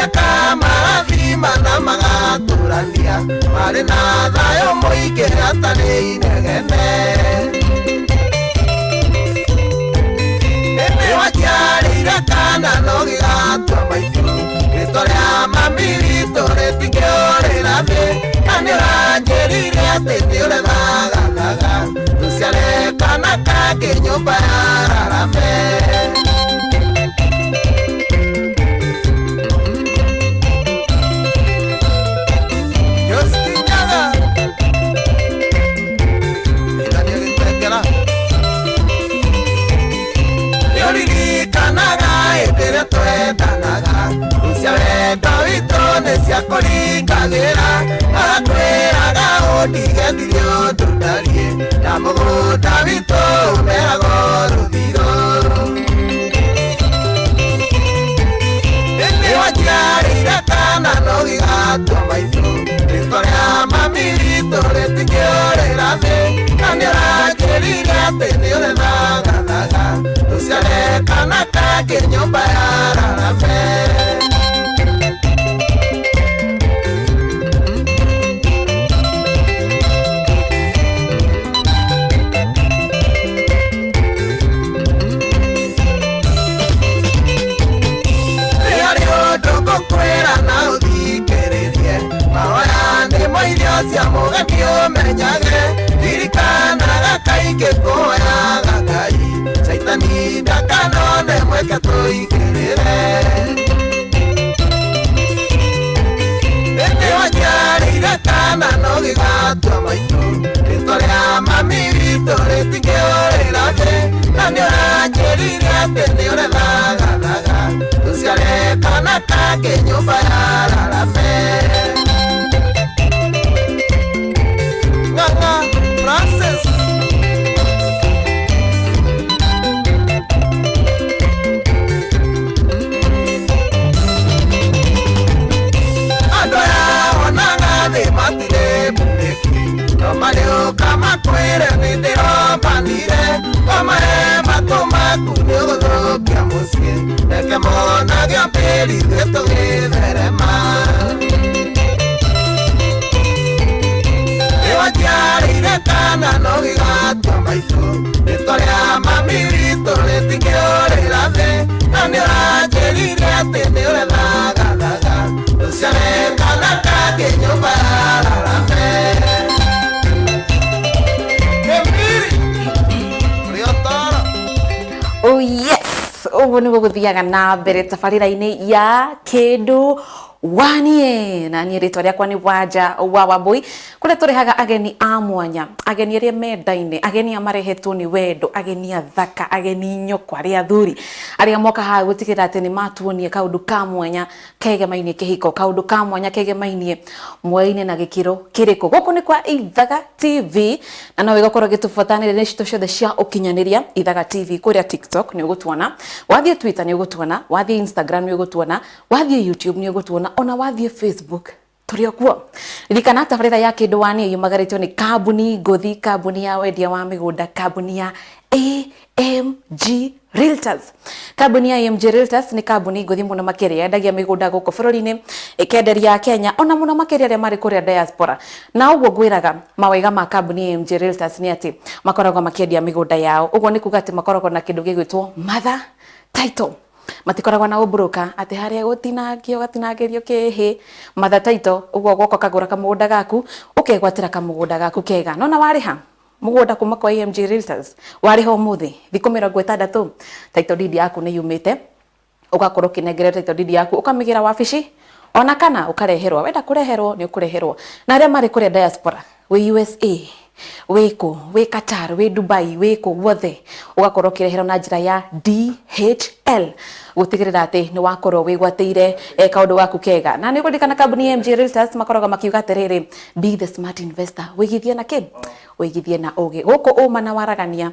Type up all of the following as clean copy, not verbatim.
Akamarathima na magatũrania marĩ na thayũ mũingĩ hatarĩ inegene. Ĩndĩ waciarĩire kana no gĩgatua maitũ, rĩtwa rĩa mami witũ rĩtingĩũrĩra thĩ. Na nĩũranjĩrire atĩ nĩũrethagathaga tũciare kana kangĩ nyũmba ya rarame. Joskinyaga Ithania gĩtengera nĩũririkanaga hĩndĩ ĩrĩa twendanaga, cia wendo witũ nĩ ciakũringagĩra, agakwĩraga ũndige ndirĩ ũndũ ndariĩ, na mũgũnda witũ ũmeragwo rũthiro. Ĩndĩ waciarĩire kana no gĩgatua maitũ, rĩtwa rĩa mami witũ rĩtingĩũrĩra thĩ. Na nĩũranjĩrire atĩ nĩũrethagathaga tũciare kana kangĩ nyũmba ya rarame. Harĩ ũndũ ngũkwĩra na ũthikĩrĩrie, mahoya nĩmo irio cia mũgeni ũmenyage, ririkanaga kaingĩ kũhoyaga Ngai, caitani ndakanone mweke tũigĩrĩre. Ĩndĩ waciarĩire kana no gĩgatua maitũ, rĩtwa rĩa mami witũ rĩtingĩũrĩra thĩ. Na nĩũranjĩrire atĩ nĩũrethagathaga tũciare kana kangĩ nyũmba ya rarame. Ng'ang'a Francis. Andũ aya wonaga thĩ matirĩ mburĩki, no marĩũka makwĩre nĩ ndĩromanire, wamahe matũ maku nĩ ũgũthũkia mũciĩ, reke monage mbĩri ithuĩ tũgĩtherema. Nĩwaciarĩire kana no gĩgatua maitũ, rĩtwa rĩa mami witũ rĩtingĩũrĩra thĩ. Na nĩũranjĩrire atĩ nĩũrethagathaga tũciare kana kangĩ nyũmba ya rarame. Kĩmbiri Rĩotoro. Oh yes, ũguo nĩguo gũthiaga na mbere tabarĩra-inĩ ya Kĩndũ Wanie, na niĩ rĩtwa rĩakwa nĩ Wanja wa Wambui, kũrĩa tũrehaga ageni a mwanya, ageni arĩa mendaine, ageni a marehetwo nĩ wendo, ageni athaka, ageni nyoko, arĩa athuri, arĩa moka haha gũtigĩrĩra atĩ nĩ matuonia kaũndũ ka mwanya kegemainie kĩhiko, kaũndũ ka mwanya kegemainie mwaine na gĩkĩro kĩrĩkũ. Gũkũ nĩ kwa Ithaga TV, na no wĩgakorwo ũgĩtũbuata nenda-inĩ citũ ciothe cia ũkinyanĩria, Ithaga TV kũrĩa TikTok nĩ ũgũtuona, wathiĩ Twitter nĩ ũgũtuona, wathiĩ Instagram nĩ ũgũtuona, wathiĩ YouTube nĩ ũgũtuona, ona wathiĩ Facebook tũrĩ o kuo. Ririkana tabarĩra ya Kĩndũ Wanie yumagarĩtio nĩ kambuni ngũthi, kambuni ya wendia wa mĩgũnda, kambuni ya AMG Realtors. Kambuni ya AMG Realtors nĩ kambuni ngũthi mũno makĩria yendagia mĩgũnda gũkũ bũrũri-inĩ, ĩkenderia Kenya ona mũno makĩria arĩa marĩ kũrĩa diaspora. Na ũguo ngwĩraga mawega ma kambuni ya AMG Realtors nĩ atĩ makoragwo makĩendia mĩgũnda yao. Ũguo nĩ kuga atĩ makoragwo na kĩndũ gĩgwĩtwo mother title. Matikoragwo na ũmburuka atĩ harĩa gũtinangio gatinangĩrio kĩhĩ. Mother title, ũguo ũgoka ũkagũra kamũgũnda gaku, ũkegwatĩra kamũgũnda gaku kega. Nona warĩha mũgũnda kuma kwa AMG Realtors, warĩha ũmũthĩ thikũ 60, title deed yaku nĩ yumĩte, ũgakorwo ũkĩnengerwo title deed yaku, ũkamĩgĩra wabici ona kana ũkareherwo, wenda kũreherwo nĩ ũkũreherwo. Na arĩa marĩ kũrĩa diaspora, wĩ USA, wĩ kũ, wĩ Qatar, wĩ Dubai, wĩ kũ guothe, ũgakorwo ũkĩreherwo na njĩra ya DHL gũtigĩrĩra atĩ nĩ wakorwo wĩgwatĩire kaũndũ gaku kega. Na nĩ ũkũririkana kambuni ya AMG Realtors makoragwo makiuga atĩrĩrĩ, be the smart investor, wĩigithie na kĩ? Wĩigithie na ũgĩ. Gũkũ ũma na waragania,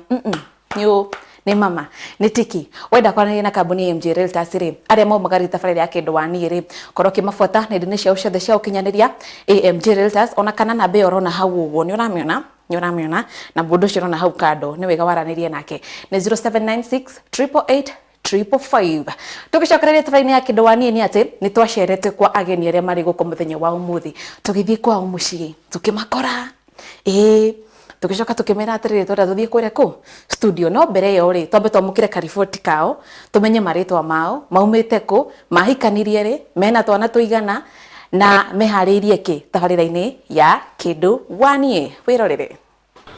nĩ nĩ mama nĩ tiki. Wenda kwaranĩria na kambuni ya AMG Realtors rĩ, arĩa maumaga tabarĩra ya Kĩndũ Wanie rĩ, korwo ũkĩmabuata nenda-inĩ ciao ciothe cia ũkinyanĩria, AMG Realtors, ona kana namba ĩyo ũrona hau ũguo, nĩ ũramĩona, nĩ ũramĩona, na mũndũ ũcio ũrona hau kando nĩ wega waranĩrie nake, nĩ 0796 888 555. Tũgĩcokereria tabarĩra-inĩ ya kĩndũ wanie nĩ atĩ nĩ twacerete kwa ageni arĩa marĩ gũkũ mũthenya wa ũmũthĩ, tũgĩthiĩ kwao mũciĩ tũkĩmakora, ĩĩ tũgĩcoka tũkĩmera atĩrĩrĩ, twenda tũthiĩ kũrĩa kũ studio. No mbere ĩyo rĩ, twambe twamũkĩre kariboti kao, tũmenye marĩtwa mao, maumĩte kũ, mahikanirie rĩ, mena twana tũigana, na meharĩirie kĩ tabarĩra-inĩ ya kĩndũ wanie. Wĩrorere.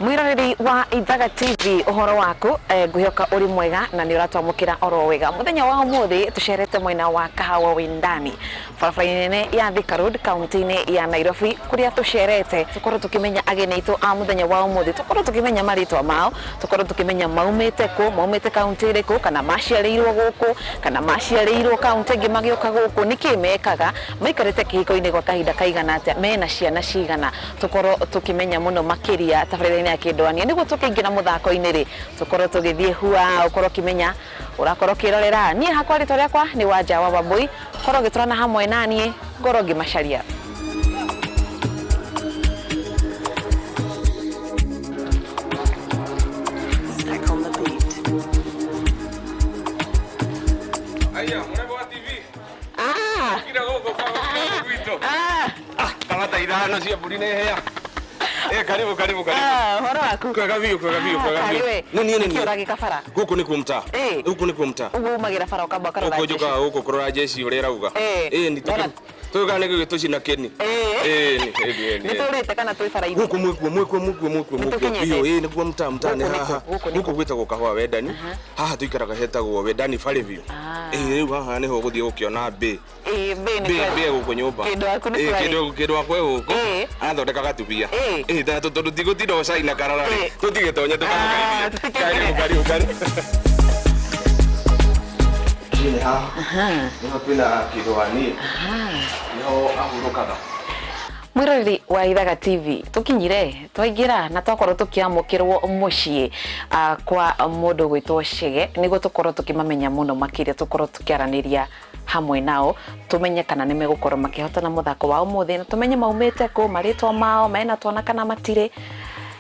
Mwiroreri wa Ithaga TV, ũhoro waku? Ngwĩhoka ũrĩ mwega na nĩ ũratwamũkĩra oro wega. Mũthenya wa ũmũthĩ tũcerete mwena wa Kahawa Wendani, barabara-inĩ nene ya Thika Road, kaunti-inĩ ya Nairobi, kũrĩa tũcerete tũkorwo tũkĩmenya ageni aitũ a mũthenya wa ũmũthĩ, tũkorwo tũkĩmenya marĩtwa mao, tũkorwo tũkĩmenya maumĩte kũ, maumĩte kaunti ĩrĩkũ, kana maciarĩirwo gũkũ, kana maciarĩirwo kaunti ĩngĩ magĩũka gũkũ, nĩkĩ mekaga, maikarĩte kĩhiko-inĩ gwa kahinda kaigana atĩa, mena ciana cigana. Tũkorwo tũkĩmenya mũno makĩria tabarĩra-inĩ ya kĩndũania nĩguo tũkĩingĩra mũthako-inĩ rĩ, tũkorwo tũgĩthiĩ hua, ũkorwo ũkĩmenya ũrakorwo ũkĩrorera. Niĩ hakwa rĩtwa rĩakwa nĩ Wanja wa Wambũi, korwo ũgĩtwarana hamwe naniĩ ngorwo ngĩmacaria. Stack on the beat. Aya, mũrembo wa TV. Ah! Kira gũkũ kwa gũkũ gwitũ. Ah! Ah, kamata ithano cia mbũri nĩ hĩa. Eh, karibu karibu karibu. Ah, ũhoro waku? Kwega biũ, kwega biũ, kwega biũ. Kariwe. Nĩ niĩ, nĩ Nĩkĩ niĩ. ũragĩka bara? Gũkũ nĩkuo mtaa. Eh. Gũkũ nĩkuo mtaa. Ũguo umagĩra bara ũkamba ũkarora Gũkũ jeshi. njũkaga gũkũ kũrora jeshi ũrĩa ĩrauga. Eh. Ĩni Ndona- tũgĩkaga nĩ gũgĩtũcina kĩni. Eh. Ĩni, ĩni, ĩni. Nĩ tũrĩte kana twĩ bara-inĩ? Gũkũ mwĩkuo, mwĩkuo, mwĩkuo, mwĩkuo, Nĩ mwĩkuo tũkinyĩte? biũ. Ĩĩ nĩkuo mtaa, mtaa nĩ Gũkũ nĩkũ? haha. Gũkũ nĩkũ? Gũkũ gwĩtagwo Kahũa Wendani. Haha tũikaraga hetagwo Wendani Valley View. Ah. Ĩĩ rĩu haha nĩho ũgũthiĩ gũkĩona mbĩ. Ĩĩ, mbĩ nĩ Mbĩ kwega. mbĩ gũkũ nyũmba. Kĩndũ waku nĩ Ĩĩ, kwarĩ. kĩndũ kĩndũ wakwa e gũkũ. Ĩĩ. Arathondeka gatubia. Ĩĩ. Ĩĩ ta tondũ tigũtinda ũcai na karara rĩ. Ĩĩ. Tũtigĩtonye Ah, tũkamũgeithie. tũtikĩingĩre. Karibu karibu karibu. Nĩ haha. Nĩho twĩna kĩndũ wa niĩ. Nĩho ahurũkaga. Mwiroreri wa Ithaga TV, tũkinyire twaingĩra na twakorwo tũkĩamũkĩrwo mũciĩ kwa mũndũ gwĩtwo Chege nĩguo tũkorwo tũkĩmamenya mũno makĩria, tũkorwo tũkĩaranĩria hamwe nao, tũmenye kana nĩ megũkorwo makĩhotana mũthako wa ũmũthĩ, na tũmenye maumĩte kũ, marĩtwa mao, mena twana kana matirĩ.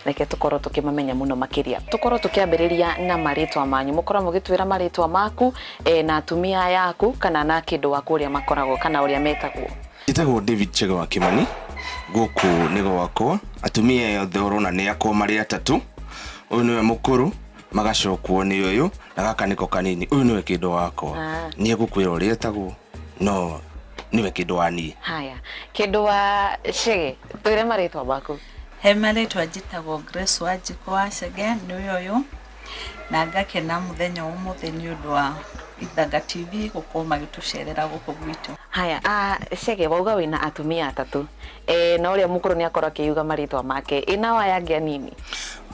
Reke tũkorwo tũkĩmamenya mũno makĩria. Tũkorwo tũkĩambĩrĩria na marĩtwa manyu, mũkorwo mũgĩtwĩra marĩtwa maku na atumia aya aku kana na kĩndũ waku ũrĩa makoragwo kana ũrĩa metagwo. Njĩtagwo David Chege wa Kimani, gũkũ nĩ gwakwa, atumia othe ũrona nĩ akwa marĩ atatũ, ũyũ nĩwe mũkũrũ, magacokwo nĩ ũyũ, na gaka nĩko kanini, ũyũ nĩwe kĩndũ wakwa. Ah. Nĩ egũkwĩra ũrĩa etagwo, no nĩwe kĩndũ wa niĩ. Haya, kĩndũ wa Chege, twĩre marĩtwa maku. He marĩtwa njĩtagwo Grace Wanjikũ wa Chege, nĩwe ũyũ, na ngakena mũthenya wa ũmũthĩ nĩ ũndũ wa Ithaga TV gũkorwo magĩtũcerera gũkũ gwitũ. Haya, Chege, wauga wĩna atumia atatũ, na ũrĩa mũkũrũ nĩ akorwo akĩuga marĩtwa make, ĩ nao aya angĩ anini?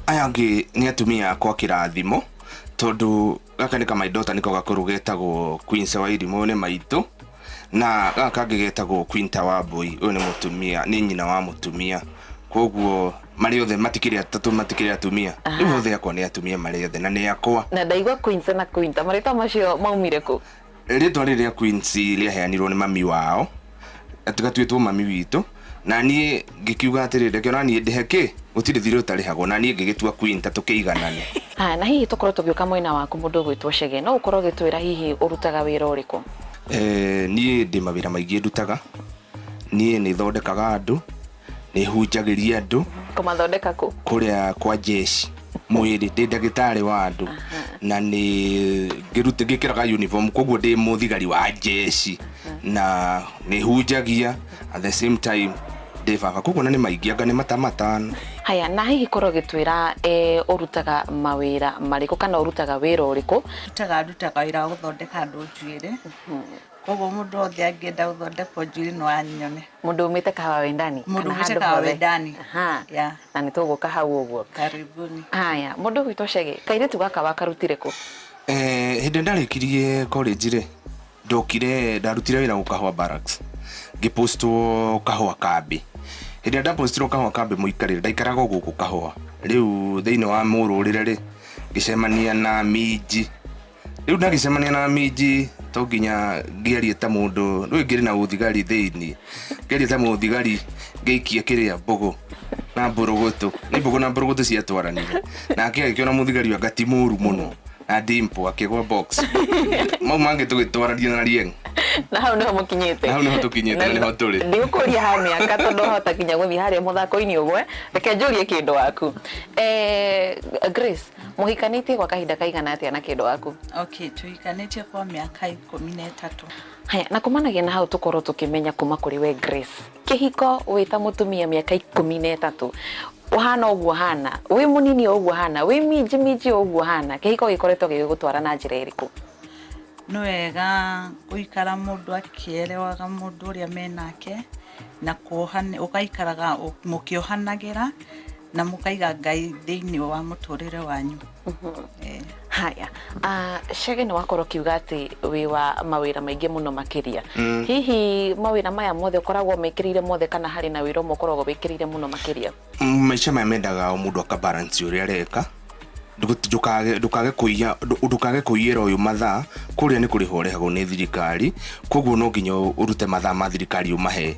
Aya angĩ nĩ atumia akwa kĩrathimo, tondũ gaka nĩ ka my daughter nĩko gakũrũ getagwo Queen Wairimu, ũyũ nĩ maitũ, na gaka kangĩ getagwo Queen Tawambũi, ũyũ nĩ mũtumia, nĩ nyina wa mũtumia. Koguo marĩ othe matikĩrĩ atatũ, matikĩrĩ atumia. Rĩu othe akwa nĩ atumia marĩ othe na nĩ akwa. Na ndaigua Queen na Queen, ta marĩtwa macio maumire kũ? Rĩtwa rĩrĩ rĩa Queens rĩaheanirwo nĩ mami wao, gatuĩtwo mami witũ, na niĩ ngĩkiuga atĩrĩrĩ, reke ona niĩ ndĩhe kĩ, gũtirĩ thirĩ ũtarĩhagwo, na niĩ ngĩgĩtua Queen ta tũkĩiganane. Haya, na hihi tũkorwo tũgĩũka mwena waku mũndũ ũgwĩtwo Chege, no ũkorwo ũgĩtwĩra hihi ũrutaga wĩra ũrĩkũ? Niĩ ndĩ mawĩra maingĩ ndutaga, niĩ nĩ thondekaga andũ, nĩ hunjagĩria andũ. Kũmathondeka kũ? Kũrĩa kwa jeshi mwĩrĩ, ndĩ ndagĩtarĩ wa andũ, na nĩ ngĩkĩraga uniform, koguo ndĩ mũthigari wa jeshi, na nĩ hunjagia at the same time ndĩ baba, koguo na nĩ maingĩ, anga nĩ mata matano. Haya, na hihi korwo ũgĩtwĩra ũrutaga mawĩra marĩkũ kana ũrutaga wĩra ũrĩkũ? Ndutaga wĩra wa gũthondeka andũ njuĩrĩ, koguo mũndũ wothe angĩenda gũthondekwo njuĩrĩ no anyone. Mũndũ umĩte Kahawa Wendani? Mũndũ Kana umĩte handũ Kahawa hothe? Wendani. Aha. Yeah. Na nĩ tũgũka hau ũguo. Karibuni. Haya, mũndũ ũgwĩtwo Chege, kairĩtu gaka wakarutire kũ? Hĩndĩ ndarĩkirie college rĩ, ndokire ndarutire wĩra gũ Kahũa Barracks, ngĩpostwo Kahũa kambĩ. Hĩndĩ ĩrĩa ndapostirwo Kahũa kambĩ mũikarĩre, ndaikaraga o gũkũ Kahũa. Rĩu thĩinĩ wa mũrũrĩre rĩ, ngĩcemania na minji. Rĩu ndagĩcemania na minji to nginya ngĩarie ta mũndũ, rĩu ngĩrĩ na ũthigari thĩinĩ, ngĩarie ta mũthigari ngĩikia kĩrĩa mbũgũ na mbũrũgũtũ, nĩ mbũgũ na mbũrũgũtũ ciatwaranire. Nake agĩkĩona mũthigari anga ti mũru mũno. Na Dimple akĩgwa box. Mau mangĩ tũgĩtwarania na Rieng. Na hau niho mũkinyĩte. Na hau nĩho tũkinyĩte na nĩho tũrĩ. Ndigũkũria ha mĩaka tondũ hota nginya gũthiĩ harĩa mũthako-inĩ ũgwe. Reke njũrie kĩndũ waku. Grace, mũhikanĩtie gwa kahinda kaigana atĩa na kĩndũ waku? Okay, tũhikanĩtie kwa mĩaka 13. Haya, na kumanagia na hau tũkorwo tũkĩmenya kuma kũrĩ we Grace, kĩhiko wĩ ta mũtumia mĩaka 13, ũhana ũguo hana, wĩ mũnini o ũguo hana, wĩ minji minji o ũguo hana, kĩhiko gĩkoretwo gĩgĩgũtwara na njĩra ĩrĩkũ? Nĩ wega gũikara mũndũ akĩerewaga mũndũ ũrĩa menake, na ũgaikaraga mũkĩohanagĩra na mũkaiga Ngai thĩinĩ wa mũtũrĩre wanyu. Haya, Chege nĩ wakorwo ũkiuga atĩ wĩ wa mawĩra maingĩ mũno makĩria. Hihi mawĩra maya mothe ũkoragwo mekĩrĩire mothe kana harĩ na wĩra ũmwe ũkoragwo wĩkĩrĩire mũno makĩria? Maica maya mendaga o mũndũ aka balance ũrĩa areka. Ndũkage kũiya, ndũkage kũiyĩra ũyũ mathaa, kũrĩa nĩ kũrĩhwo ũrĩhagwo nĩ thirikari, koguo no nginya ũrute mathaa ma thirikari ũmahe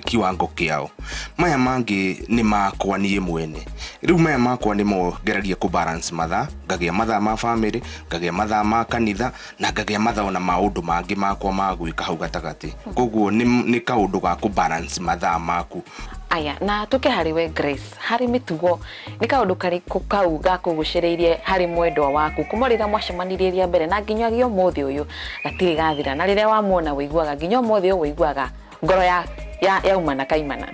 kiwango kĩao. Maya mangĩ nĩ makwa niĩ mwene. Rĩu maya makwa nĩmo ngeragia kũ balance mathaa, ngagĩa mathaa ma family, ngagĩa mathaa ma kanitha, na ngagĩa mathaa ona maũndũ mangĩ makwa ma gwĩka hau gatagatĩ. Koguo nĩ kaũndũ ga kũ balance mathaa maku. Aya, na tũke harĩ we Grace, harĩ mĩtugo, nĩ kaũndũ karĩkũ kau gakũgucĩrĩirie harĩ mwendwa waku kuma rĩrĩa mwacemanirie rĩa mbere na nginyagia ũmũthĩ ũyũ gatirĩ gathira, na rĩrĩa wamuona wĩiguaga nginya ũmũthĩ ũyũ wĩiguaga ngoro yaumana kaimana?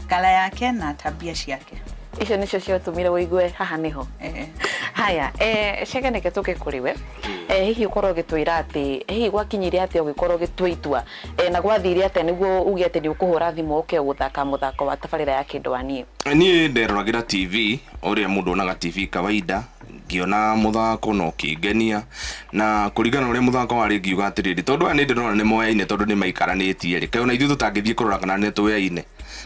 Kala yake na tabia ciake. Icio nĩcio ciatũmire wĩigue haha nĩho. Haya, Chege nĩke tũke kũrĩ we. Hihi ũkorwo ũgĩtwĩra atĩ hihi gwakinyire atĩa ũgĩkorwo ũgĩtua itua, na gwathire atĩa nĩguo uge atĩ nĩ ũkũhũra thimũ ũke gũthaka mũthako wa tabarĩra ya kĩndũ wa niĩ? Niĩ nderoragĩra TV, ũrĩa mũndũ onaga TV kawaida, ngĩona mũthako na ũkĩngenia, na kũringana na ũrĩa mũthako warĩ ngiuga atĩrĩrĩ, tondũ aya nĩ ndĩrona nĩ moyaine tondũ nĩ maikaranĩtie rĩ, kaĩ ona ithuĩ tũtangĩthiĩ kũrora kana nĩ tũyaine,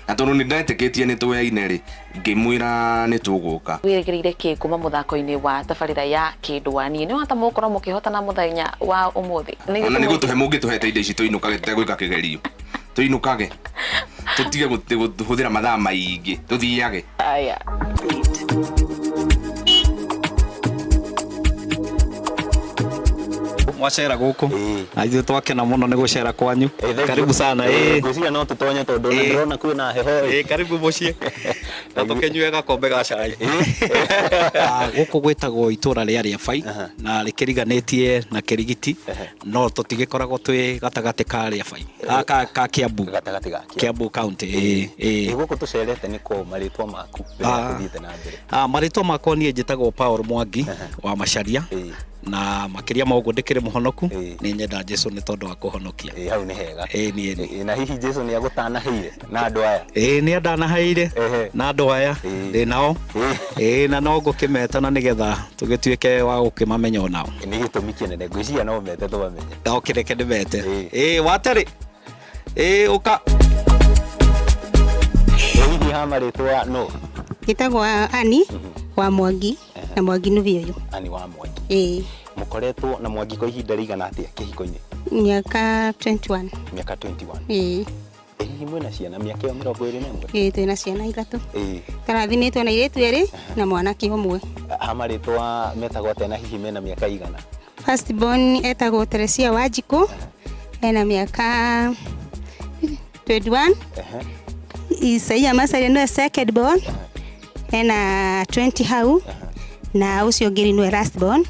na tondũ nĩ ndetĩkĩtie nĩ tũyaine rĩ, ngĩmwĩra nĩ tũgũka. Wĩrĩgĩrĩire kĩ kuma mũthako-inĩ wa tabarĩra ya kĩndũ wa niĩ? Nĩ wahota mũgũkorwo mũkĩhotana mũthenya wa ũmũthĩ? Ona nĩ gũtũhe mũngĩtũhete indo ici tũinũkage tũtegwĩka kĩgerio, tũinũkage tũtige kũhũthĩra mathaa maingĩ, tũthiage. Aya. Mwacera gũkũ na ithuĩ twakena mũno nĩ gũcera kwanyu. Karibu sana. Ngwĩciria no tũtonye tondũ ona ndĩrona kwĩna heho. Karibu mũciĩ na tũkĩnyue gakombe ga cai. Gũkũ gwĩtagwo itũra rĩa Rĩabai na rĩkĩriganĩtie na Kĩrigiti, no tũtigĩkoragwo twĩ gatagatĩ ka Rĩabai, ka Kiambu. Gatagatĩ ga Kiambu. Kiambu county. Gũkũ tũcerete nĩ kũ marĩtwa maku rĩrĩa tũthiĩte na mbere? Marĩtwa makwa niĩ njĩtagwo Paul Mwangi wa Macharia. Na makĩria ma ũguo ndĩkĩrĩ mũhonoku, nĩ nyenda Jesu nĩ tondũ wa kũhonokia. Hau nĩ hega. Niĩ nĩ. Na hihi Jesu nĩ agũtanaheire na andũ aya? Nĩ andanaheire na andũ aya, ndĩ nao. Na no ngũkĩmeta na nĩgetha tũgĩtuĩke wa gũkĩmamenya onao. Nĩ gĩtũmi kĩnene, ngwĩciria no mete tũmamenye. No kĩreke ndĩmete. Waterĩ. Ũka. Hihi ha marĩtwa no? Njĩtagwo Annie wa Mwangi, na Mwangi nĩ ũyũ. Annie wa Mwangi. Mũkoretwo na Mwangi kwa ihinda rĩigana atĩa kĩhiko-inĩ? Mĩaka 21. Mĩaka 21. Hihi mwĩna ciana mĩaka ĩyo 21? Twĩna ciana 3. Tũrathimĩtwo na airĩtu erĩ na mwanake ũmwe. Ha marĩtwa metagwo atĩa na hihi mena mĩaka igana? First born etagwo Teresia Wanjikũ, ena mĩaka 21. Isaia Masaria nĩwe second born, ena 20 hau, na ũcio ũngĩ nĩwe last born,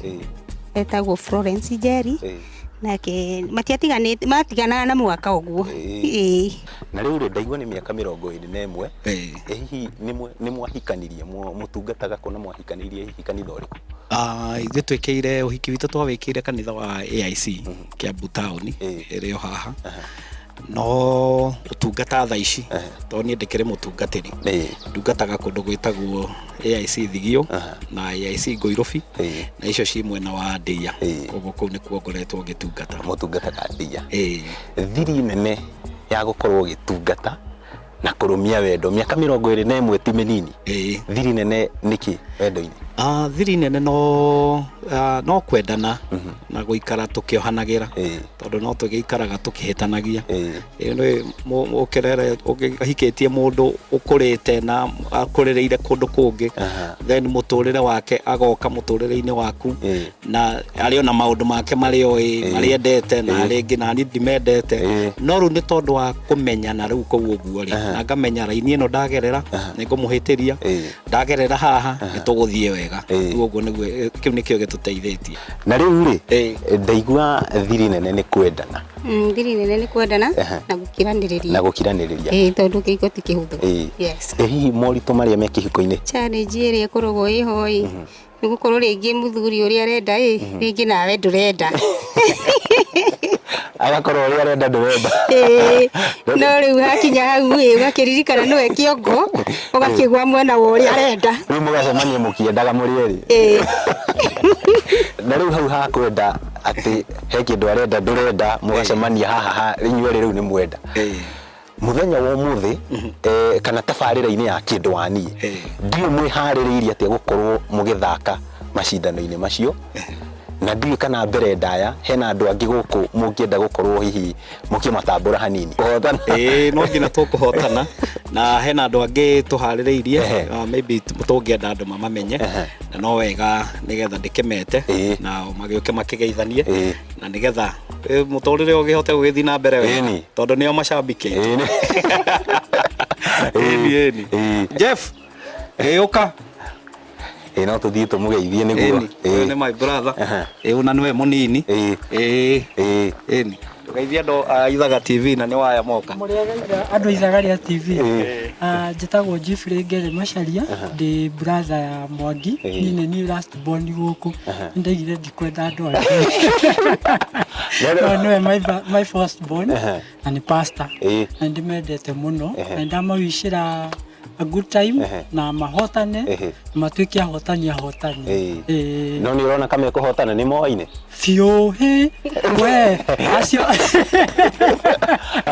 etagwo Florence Njeri. Nake matiatiganĩte, matiganaga na mwaka ũguo. Na rĩu rĩ, ndaigua nĩ mĩaka 21. Hihi nĩ mwahikanirie, mũtungataga kũ na mwahikanirie hihi kanitha ũrĩkũ? Ithuĩ twĩkĩire ũhiki witũ twawĩkĩire kanitha wa AIC Kiambu town, ĩrĩ o haha. No ũtungata thaa ici, tondũ niĩ ndĩkĩrĩ mũtungatĩri. Ndungataga kũndũ gwĩtagwo AIC Thigio na AIC Ngũirũbi, na icio ci mwena wa Ndia. Koguo kũu nĩkuo ngoretwo ngĩtungata. Mũtungataga Ndia. Thiri nene ya gũkorwo ũgĩtungata Na kũrũmia wendo mĩaka 21 ti mĩnini. Ĩĩ. Thiri nene nĩkĩ wendo-inĩ? Thiri nene no no kwendana na gũikara tũkĩohanagĩra, tondũ no tũgĩikaraga tũkĩhĩtanagia. Ĩĩ, ũkĩrere ũkĩhikĩtie mũndũ ũkũrĩte na akũrĩrĩire kũndũ kũngĩ, then mũtũrĩre wake agoka mũtũrĩre-inĩ waku, na arĩ ona maũndũ make marĩa oĩ, marĩa endete, na rĩngĩ nani ndimendete. No rĩu nĩ tondũ wa kũmenyana rĩu kũu ũguo rĩ, na ngamenya raini ĩno ndagerera nĩ ngũmũhĩtĩria, ndagerera haha nĩ tũgũthiĩ wega. Rĩu ũguo nĩguo, kĩu nĩkĩo gĩtũteithĩtie. Na rĩu rĩ, ndaigua thiri nene nĩ kwendana. Thiri nene nĩ kwendana na gũkiranĩrĩria. Na gũkiranĩrĩria. Ĩĩ, tondũ kĩhiko ti kĩhũthũ. Yes. Ĩ hihi moritũ marĩa me kĩhiko-inĩ? Challenge ĩrĩa ĩkoragwo ĩho ĩ, nĩ gũkorwo rĩngĩ mũthuri ũrĩa arenda ĩ, rĩngĩ nawe ndũrenda. Agakorwo ũrĩa arenda ndũrenda. Ĩĩ, no rĩu hakinya hau ĩ, ũgakĩririkana nĩwe kĩongo, ũgakĩgwa mwena wa ũrĩa arenda. Rĩu mũgacemania mũkĩendaga mũrĩ erĩ. Ĩĩ. Na rĩu hau hakwenda atĩ he kĩndũ arenda ndũrenda, mũgacemania haha ha inyuĩ erĩ rĩu nĩ mwenda. Mũthenya wa ũmũthĩ, kana tabarĩra-inĩ ya kĩndũ wa niĩ, ndiũĩ mwĩharĩrĩirie atĩa gũkorwo mũgĩthaka macindano-inĩ macio, na ndiũĩ kana mbere ndaya hena andũ angĩ gũkũ mũngĩenda gũkorwo hihi mũkĩmatambũra hanini. Kũhotana. Ĩĩ, no nginya tũkũhotana, na hena andũ angĩ tũharĩrĩirie, maybe tũngĩenda andũ mamamenye, na no wega nĩgetha ndĩkĩmete na magĩũke makĩgeithanie, na nĩgetha mũtũrĩre ũgĩhote gũgĩthiĩ na mbere wega, tondũ nĩo macambiki aitũ. Ĩni, ĩni. Jeff, ũka. Ĩĩ, no tũthiĩ tũmũgeithie nĩguo. Ĩni, ũyũ nĩ my brother. Ĩĩ, ona nĩwe mũnini. Ĩĩ. Ĩni. Tũgeithie andũ a Ithaga TV na nĩ waya moka. Andũ a Ithaga rĩa TV. Njĩtagwo Jeffrey Ngere Macharia, ndĩ brother ya Mwangi, niĩ nĩ niĩ last born gũkũ. Nĩndaigire ndikwenda andũ angĩ. No nĩwe my first born, na nĩ pastor. Na nĩndĩmendete mũno, na nĩndamawishĩra a good time, na mahotane, matuĩke ahotani ahotani. No nĩ ũrona kama mekũhotana nĩ moaine? Biũ, hĩ, we, acio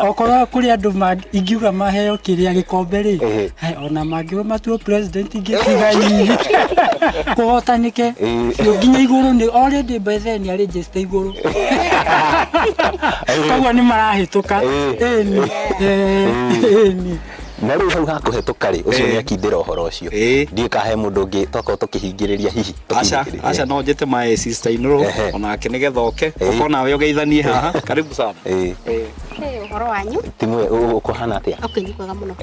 okorwo kũrĩ andũ ingiuga maheo kĩrĩa gĩkombe rĩ, ona mangĩrwo matuo president ingĩtiga ii. Kũhotanĩke biũ nginya igũrũ, nĩ already by then nĩ arĩnjĩte igũrũ. Koguo nĩ marahĩtũka. Ĩni, ĩni. Na rĩu hau hakũhetũka rĩ, ũcio nĩ akindĩra ũhoro ũcio. Ndiũĩ kana he mũndũ ũngĩ tokorwo tũkĩhingĩrĩria hihi. Aca, aca, no njĩte my sister in law onake nĩgetha oke, okorwo nawe ũgeithanie haha. Karibu sana. Ũhoro wanyu? Timwe, ũkũhana atĩa? Okay, nĩ kwega mũno.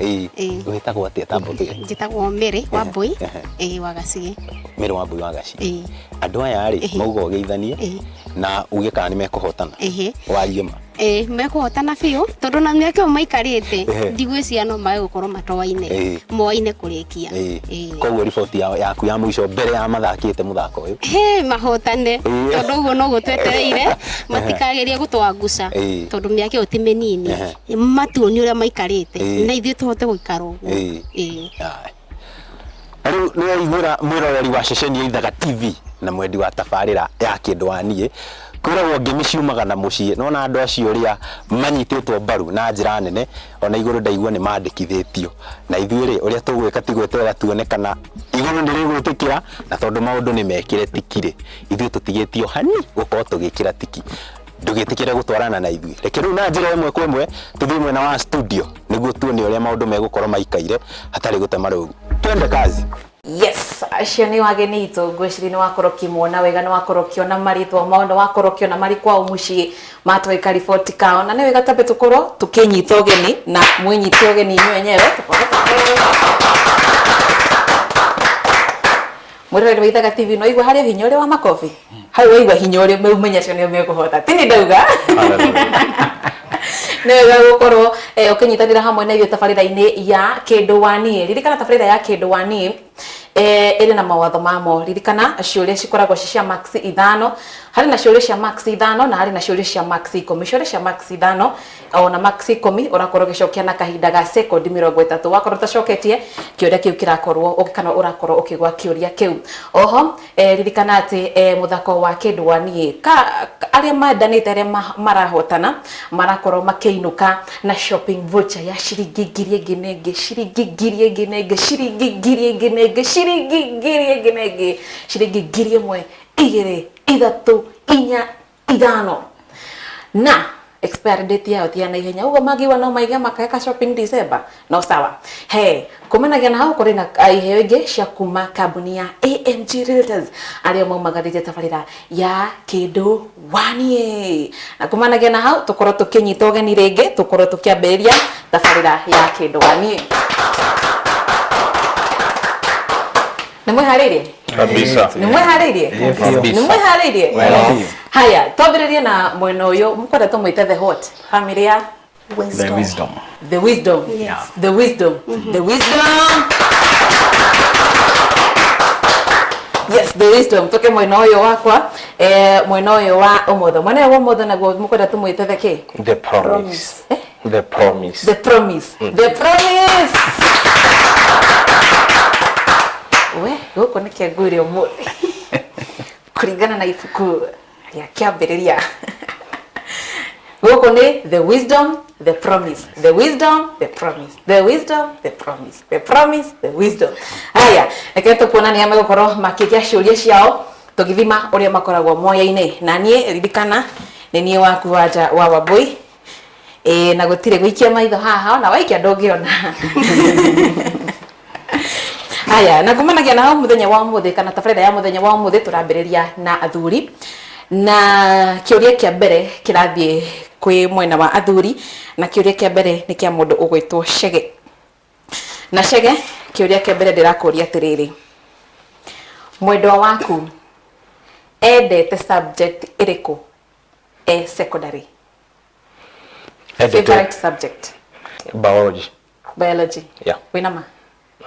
Wĩtagwo atĩa ta mbũtũ? Njĩtagwo Mary Wambui, wa Gacigi. Mary Wambui wa Gacigi. Andũ aya rĩ, mauga ũgeithanie na uge kana nĩ mekũhotana. Warie ma. Mekũhotana biũ, tondũ na mĩaka ĩyo maikarĩte ndigwĩciria no mage gũkorwo matoaine, moaine kũrĩkia. Koguo riboti yaku ya mũico mbere ya mathakĩte mũthako ũyũ? Hĩ, mahotane, tondũ ũguo noguo twetereire, matikagerie gũtwanguca, tondũ mĩaka ĩyo ti mĩnini, matuonie ũrĩa maikarĩte na ithuĩ tũhote gũikara ũguo. Rĩu nĩ waiguĩra mwĩroreri wa ceceni ya Ithaga TV na mwendi wa tabarĩra ya kĩndũ wa niĩ, kwĩragwo ngemi ciumaga na mũciĩ. Nona andũ acio ũrĩa manyitĩtwo mbaru na njĩra nene, ona igũrũ ndaigua nĩ mandĩkithĩtio. Na ithuĩ rĩ, ũrĩa tũgwĩka ti gweterera tuone kana igũrũ nĩ rĩgwĩtĩkĩra, na tondũ maũndũ nĩ mekĩre tiki rĩ, ithuĩ tũtigĩtio hani gũkorwo tũgĩkĩra tiki. Ndũgĩtĩkĩre gũtwarana na ithuĩ. Reke rĩu na njĩra ĩmwe kwa ĩmwe tũthiĩ mwena wa studio nĩguo tuone ũrĩa maũndũ megũkorwo maikaire hatarĩ gũtema rũru. Twende kazi. Yes, acio nĩ wageni itũ, ngwĩciria nĩ wakorwo ũkĩmona wega, nĩ wakorwo ũkĩona marĩtwa mao, nĩ wakorwo ũkĩona marĩ kwao mũciĩ matwĩka riboti kao, na nĩ wega tambe tũkorwo tũkĩnyita ũgeni na mwĩnyite ũgeni inyuĩ enyewe. Mwĩroreri wa Ithaga TV, no igua harĩa hinya ũrĩa wa makobi hau, waigua hinya ũrĩa umenya acio nĩo mekũhota, ti nĩ ndauga. Nĩ wega gũkorwo ũkĩnyitanĩra hamwe na ithuĩ tabarĩra-inĩ ya kĩndũ wa niĩ. Ririkana tabarĩra ya kĩndũ wa niĩ ĩrĩ na mawatho mamo. Ririkana ciũria cikoragwo ci cia max 5, harĩ na ciũria cia max 5 na harĩ na ciũria cia max 10. Ciũria cia max 5 ona max 10 ũrakorwo ũgĩcokia na kahinda ga sekondi 30. Wakorwo ũtacoketie kĩũria kĩu kĩrakorwo kana ũrakorwo ũkĩgwa kĩũria kĩu. Oho ririkana atĩ mũthako wa kĩndũ wa niĩ Arĩa mendanĩte, arĩa marahotana marakorwo makĩinũka na shopping voucher ya ciringi 1000 na ĩngĩ, ciringi 1000 na ĩngĩ, ciringi 1000 na ĩngĩ, ciringi 1000 na ĩngĩ, ciringi 1000, 2, 3, 4, 5. Na expiry date yao ti ya naihenya, ũguo mangiuga no maige makeka shopping December no sawa. He kumanagia na hau kũrĩ na iheo ingĩ cia kuma kambuni ya AMG Realtors arĩa maumagarĩtie tabarĩra ya Kĩndũ Wanie. Na kumanagia na hau tũkorwo tũkĩnyita ũgeni rĩngĩ, tũkorwo tũkĩambĩrĩria tabarĩra ya Kĩndũ Wanie. Nĩ mwĩharĩirie? Kabisa. Nĩ mwĩharĩirie? Kabisa. Nĩ mwĩharĩirie? Well. Haya, twambĩrĩrie na mwena ũyũ mũkwenda tũmwĩte the hot family ya The wisdom. The wisdom. Yes. The wisdom. The wisdom. Yes, the wisdom. Tuke mwena ũyũ wakwa, mwena ũyũ wa ũmotho. Mwena ũyũ wa ũmotho naguo mũkwenda tũmwĩte the kĩ? The promise. The promise. The promise. The promise. We, gũkũ nĩkĩo ngwĩre ũmũthĩ. Kũringana na ibuku rĩa kĩambĩrĩria. Gũkũ nĩ the wisdom, the promise. The wisdom, the promise. The wisdom, the promise. The promise, the wisdom. Haya, reke tũkuona nĩa megũkorwo makĩgĩa ciũria ciao tũgĩthima ũrĩa makoragwo moya-inĩ. Na niĩ ririkana nĩ niĩ waku Wanja wa Wambui. Na gũtirĩ gũikia maitho haha, ona waikia ndũngĩona. Haya, na kumanagia na hau mũthenya wa ũmũthĩ kana tabarĩra ya mũthenya wa ũmũthĩ tũrambĩrĩria na athuri. Na kĩũria kĩa mbere kĩrathiĩ kwĩ mwena wa athuri, na kĩũria kĩa mbere nĩ kĩa mũndũ ũgwĩtwo Chege. Na Chege, kĩũria kĩa mbere ndĩrakũria atĩrĩrĩ, mwendwa waku endete subject ĩrĩkũ e secondary? Endete Favorite subject? Biology. Biology. Yeah. Wĩna ma?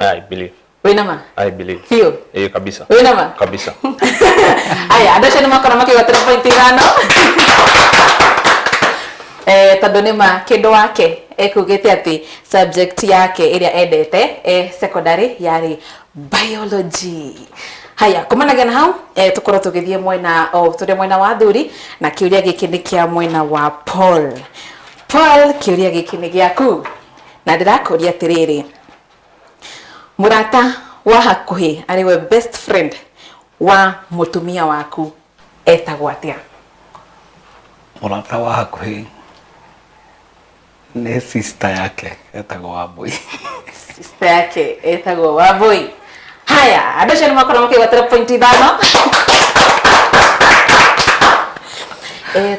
I believe. Wĩna ma? I believe. Biũ? Eh, kabisa. Wĩna ma? Kabisa. Aya, andũ acio nĩ makorwo makĩgwatĩra point 5. Tondũ nĩ ma kĩndũ wake ekugĩte atĩ subject yake ĩrĩa endete secondary yarĩ biology. Haya, kumanagia na hau tũkorwo tũgĩthiĩ mwena o tũrĩ mwena wa athuri, na kĩũria gĩkĩ nĩ kĩa mwena wa Paul. Paul, kĩũria gĩkĩ nĩ gĩaku na ndĩrakũria atĩrĩrĩ, mũrata wa hakuhĩ arĩ we best friend wa mũtumia waku etagwo atĩa? Mũrata wa hakuhĩ nĩ sister yake etagwo Wambui. Sister yake etagwo Wambui. Haya, andũ acio nĩ makorwo makĩgwatĩra point 5.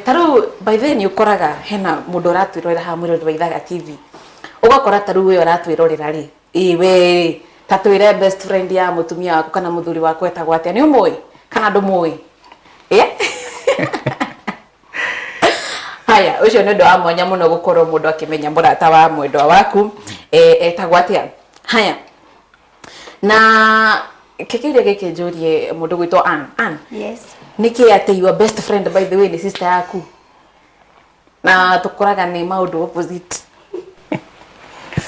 Ta rĩu by the way nĩ ũkoraga hena mũndũ ũratwĩrorera haha mwĩroreri wa Ithaga TV. Ũgakora ta rĩu ũyũ ũratwĩrorera rĩ, ĩ we ta twĩre best friend ya mũtumia waku kana mũthuri waku etagwo atĩa, nĩ ũmũĩ kana ndũmũĩ? Haya, ũcio nĩ ũndũ wa mwanya mũno gũkorwo mũndũ akĩmenya mũrata wa mwendwa waku etagwo atĩa. Haya, na kĩkĩũria gĩkĩ njũrie mũndũ gwĩtwo Ann. Ann. Yes. Nĩkĩ atĩ your best friend by the way nĩ sister yaku? Na tũkoraga nĩ maũndũ opposite.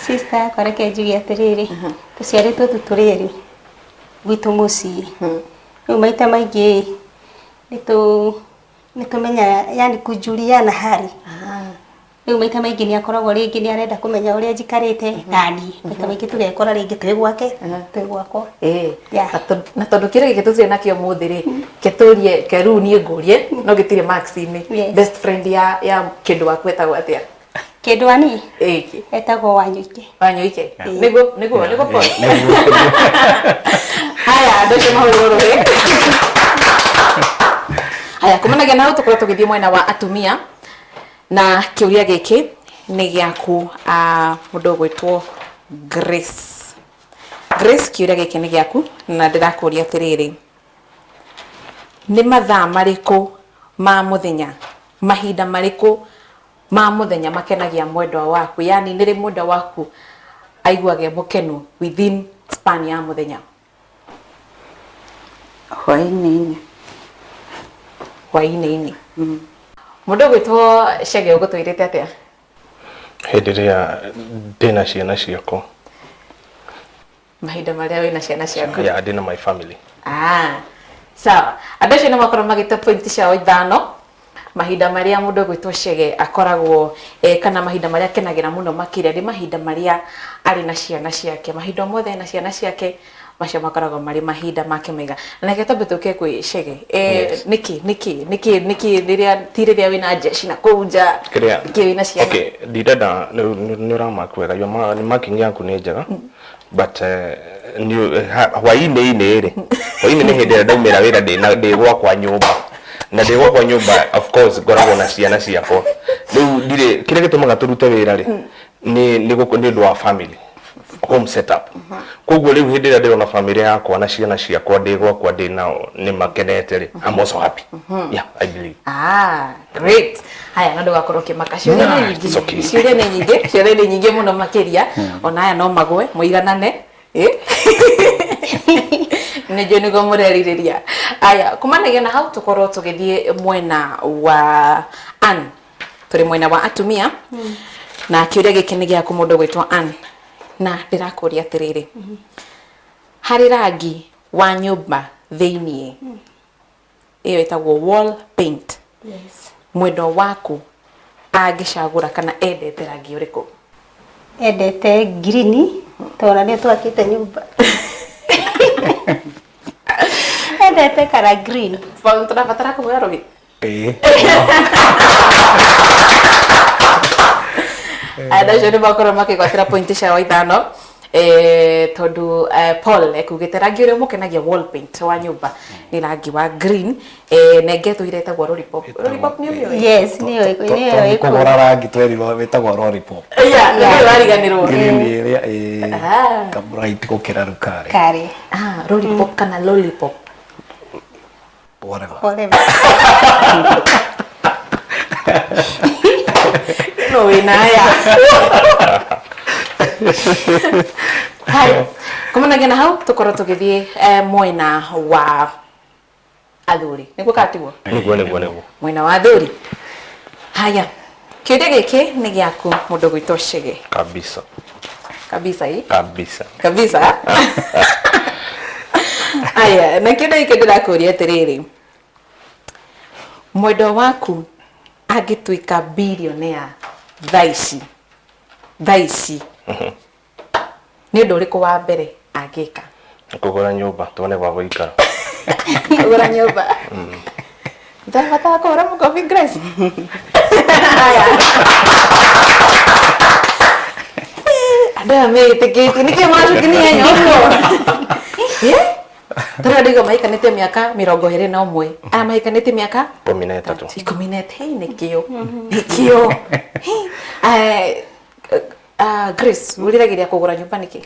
Sister yakwa reke njuge atĩrĩrĩ, tũciarĩtwo tu tũrĩ erĩ gwitũ mũciĩ. Rĩu maita maingĩ nĩtũmenyaga, yani kujuliana hali. Rĩu maita maingĩ nĩ akoragwo rĩngĩ nĩ arenda kũmenya ũrĩa njikarĩte naniĩ. Maita maingĩ tũgekora rĩngĩ twĩ gwake, twĩ gwakwa. Na tondũ kĩrĩa gĩkĩ tũtirĩ nakĩo ũmũthĩ rĩ, kĩtũrie ke rĩu niĩ ngũrie no gĩtirĩ marks-inĩ. Best friend ya kĩndũ waku etagwo atĩa? Kĩndũ wa niĩ? Etagwo Wanyũike. Wanyũike. Nĩguo, nĩguo, nĩguo Paul. Haya, andũ acio mahũrĩrwo rũhĩ. Haya, kumanagia na hau tũkorwo tũgĩthiĩ mwena wa atumia, na kĩũria gĩkĩ nĩ gĩaku, mũndũ ũgwĩtwo Grace. Grace, kĩũria gĩkĩ nĩ gĩaku na ndĩrakũria atĩrĩrĩ, nĩ mathaa marĩkũ ma mũthenya, mahinda marĩkũ ma mũthenya makenagia mwendwa waku? Yani nĩ rĩ mwendwa waku aiguage mũkenu within span ya mũthenya? Hwaĩ-inĩ. Hwaĩ-inĩ. Mũndũ ũgwĩtwo Chege ũgũtwĩrĩte atĩa? Hĩndĩ ĩrĩa ndĩna ciana ciakwa. Mahinda marĩa wĩna ciana ciaku? Yeah, ndĩna my family. Sawa. Andũ acio nĩ makorwo magĩte point ciao 5. Mahinda marĩa mũndũ egwĩtwo Chege akoragwo kana mahinda marĩa akenagĩra mũno makĩria nĩ mahinda marĩa arĩ na ciana ciake. Mahinda mothe ena ciana ciake macio makoragwo marĩ mahinda make mega. Na reke twambe tũke kwĩ Chege. Yes. Nĩkĩ nĩkĩ nĩkĩ nĩkĩ rĩrĩa ti rĩrĩa wĩna jeshi na kũu nja Kĩrĩa nĩkĩ wĩna ciana? Okay, ndirenda nĩ ũramark wega. Your marking yaku nĩ njega. But hwainĩ-inĩ rĩ, hwainĩ nĩ hĩndĩ ĩrĩa ndaumĩra wĩra ndĩ ndĩ gwakwa nyũmba. Na ndĩ gwakwa nyũmba of course ngoragwo na ciana ciakwa. Rĩu ndirĩ kĩrĩa gĩtũmaga tũrute wĩra rĩ, nĩ nĩ nĩ ũndũ wa family home setup. Koguo rĩu hĩndĩ ĩrĩa ndĩrona family yakwa na ciana ciakwa ndĩ gwakwa ndĩ nao nĩ makenete rĩ, I'm also happy. Yeah, I believe. Ah, great. Haya, na ndũgakorwo ũkĩmaka. Ciũria nĩ Nah, it's nyingĩ. okay. Ciũria nĩ nyingĩ, ciũria nĩ nyingĩ mũno makĩria. Ona aya no magwe, mũiganane. Eh? Nĩ njũĩ nĩguo mũrerirĩria. Aya, kumanagia na hau tũkorwo tũgĩthiĩ mwena wa Ann. Tũrĩ mwena wa atumia. Na kĩũria gĩkĩ nĩ gĩaku mũndũ gwĩtwo Ann. Na ndĩrakũria atĩrĩrĩ. Harĩ rangi wa nyũmba thĩiniĩ ĩyo ĩtagwo wall paint. Yes. Mwendwa waku angĩcagũra kana endete rangi ũrĩkũ? Endete green tondũ nĩyo twakĩte nyũmba. Endete kara green. Paul, tũrabatara kũhũra rũhĩ. Ĩĩ. Andũ acio nĩ makorwo makĩgwatĩra pointi ciao ithano tondũ Paul ekugĩte rangi ũrĩa ũmũkenagia wall paint wa nyũmba nĩ rangi wa green na ĩngĩ etũire ĩtagwo lollipop. Lollipop nĩ ũmĩũĩ? Yes, nĩyo nĩyo kũgũra rangi twerirwo wĩtagwo lollipop. Yeah, nĩ wariganĩrwo. Green ĩrĩa ĩ Ah. ka bright gũkĩra rĩu karĩ. Karĩ. Ah, lollipop kana lollipop. Whatever. Whatever. No wĩna aya. Haya, kumanagia na hau tũkorwo tũgĩthiĩ mwena wa athuri. Nĩguo kana tiguo? Nĩguo nĩguo nĩguo. Mwena wa athuri. Haya, kĩũria gĩkĩ nĩ gĩaku mũndũ gwĩtwo Chege. Kabisa. Kabisa ĩ? Kabisa. Kabisa. Aya, na kĩũria gĩkĩ ndĩrakũria atĩrĩrĩ. Mwendwa waku angĩtuĩka billionaire thaa ici, thaa ici, nĩ ũndũ ũrĩkũ wa mbere angĩka? Kũgũra nyũmba tuone gwa gũikara. Kũgũra nyũmba. Ndĩrabatara kũhũra mũkobi Grace. Aya. Andũ aya meĩtĩkĩtie nĩkĩo maracukinia nyũmba. Tũrĩa ndĩgua mahikanĩtie mĩaka 21. Aya mahikanĩtie mĩaka 13. 13. Nĩkĩo. Nĩkĩo. Grace, wĩriragĩria kũgũra nyũmba nĩkĩ?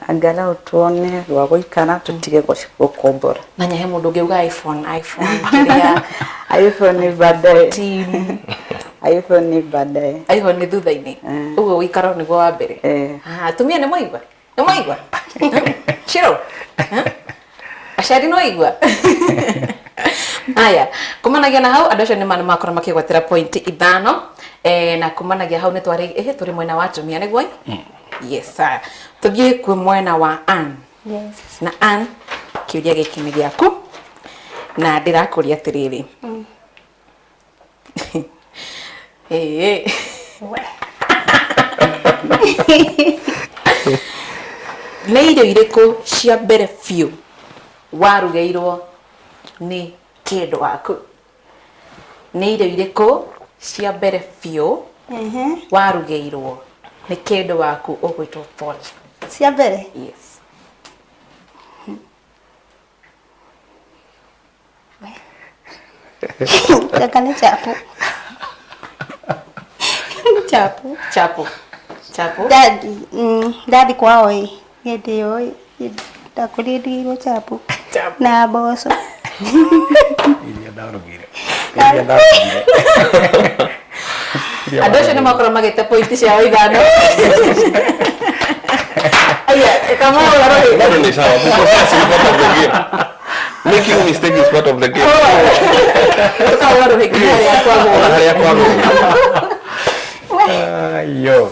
Angalau tuone rwa gũikara tũtige gũkombora. Na nyahe mũndũ ũngĩuga iPhone, iPhone kĩrĩa iPhone ni baadaye. iPhone ni baadaye. iPhone nĩ thutha-inĩ. Ũguo ũikaro nĩguo wa mbere. Atumia nĩ mwaigua? Nĩ mwaigua? Shiro? Aciari nĩ waigua? Aya, kumanagia na hau andũ acio nĩ makorwo makĩgwatĩra point ithano na kumanagia hau nĩ twarĩ tũrĩ mwena wa atumia nĩguo? Yes, aya. Tũthiĩ kwĩ mwena wa Ann. Yes. Na Ann, kĩũria gĩkĩ nĩ gĩaku na ndĩrakũria atĩrĩrĩ. Nĩ irio irĩkũ cia mbere biũ warugĩirwo nĩ kĩndũ waku? Nĩ irio irĩkũ cia mbere biũ warugĩirwo nĩ kĩndũ waku ũgwĩtwo Paul? Cia mbere? Yes. Kaka nĩ chapo. Chapo. Chapo. Chapo. Dadi, dadi kwao ĩ hĩndĩ ĩyo ĩ ndakũrire ndigĩirwo chapo na mboco. Iria ndarugire. Iria ndarugire. Andũ acio nĩ makorwo magĩte pointi ciao ithano. Aya, kama ũrarora. Bado ni sawa. Kukosea si part of the game. Making mistake is part of the game. Tũkaũra rũhĩ nginya harĩa kwagwo. Harĩa kwagwo. Ayo.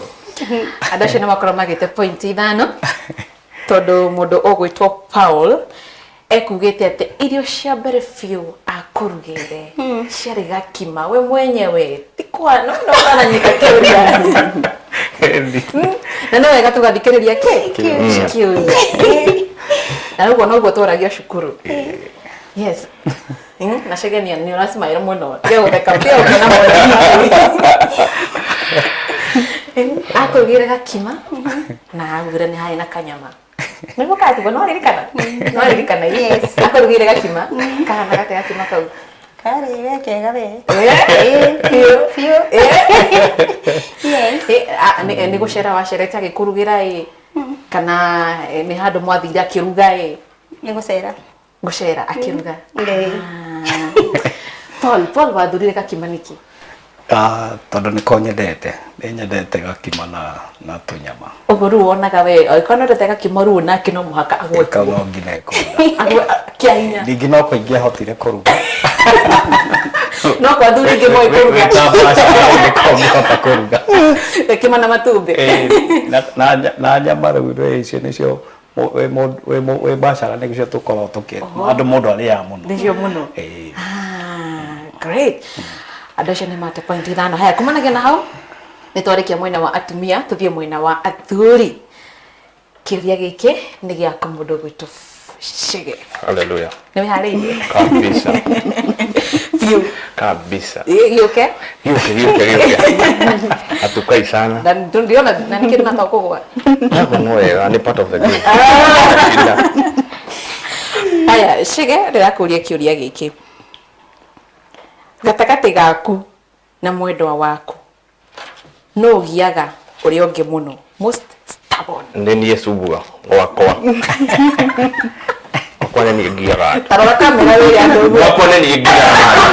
Andũ acio nĩ makorwo magĩte pointi ithano tondũ mũndũ ũgwĩtwo Paul ekugĩte atĩ irio cia mbere biũ akũrugĩirwo Akũrugĩire ciarĩ gakima we mwenyewe ti kwa no no aranyita kĩũria. Na no wega tũgathikĩrĩria kĩ kĩũria na ũguo noguo twaragio cukuru. Yes. Na Chege nĩ ũracimaĩra mũno, tiga gũtheka, tiga gũkena mũno. Akũrugĩire gakima na augire nĩ harĩ na kanyama. Nĩguo katigwo no ririkana, no ririkana. Yes. Akũrugĩire gakima kahana gate gakima kau? Karĩ we kega we. Biũ. Biũ. Yes. Nĩ gũcera wacerete agĩkũrugĩra ĩ, kana nĩ handũ mwathire akĩruga ĩ? Nĩ gũcera. Gũcera akĩruga. Ĩĩ. Paul, Paul, wathurire gakima nĩkĩ? Ah, tondũ nĩko nyendete, nĩ nyendete gakima na tũnyama. Ũguo rĩu wonaga we angĩkorwo no ndete gakima rĩu nake no mũhaka agwe Kau no nginya ĩkũruga. Agwe kĩa hinya. Ningĩ no ko ingĩahotire kũruga. No kwa athuri ingĩ moĩ kũruga. Nĩko ngĩhota kũruga. Gakima na matumbĩ. Ĩĩ, na nyama rĩu rĩ icio nĩcio wĩ bacara nĩcio tũkoragwo tũkĩ andũ mũndũ arĩaga mũno. Nĩcio mũno. Ĩĩ. Ah, great. Andũ acio nĩ mate point 5. Haya, kumanagia na hau nĩ twarĩkia mwena wa atumia, tũthiĩ mwena wa athuri. Kĩũria gĩkĩ nĩ gĩaku mũndũ gwitũ Chege. Hallelujah. Nĩ wĩharĩirie? Kabisa. Biũ. Kabisa. Gĩũke. Gĩũke, gĩũke, gĩũke. Hatukai sana. Na ndĩrona na nĩkĩ ndũnatoka kũgwa. Hapo no wega, nĩ part of the game. Shida. Haya, Chege, ndĩrakũria kĩũria gĩkĩ. Gatagatĩ gaku na mwendwa waku, nũ ũgiaga ũrĩa ũngĩ mũno? Most stubborn. Nĩ niĩ cubua gwakwa. Gwakwa nĩ niĩ ngiaga andũ. Ta rora kamera wĩre andũ ũguo. Gwakwa nĩ niĩ ngiaga andũ.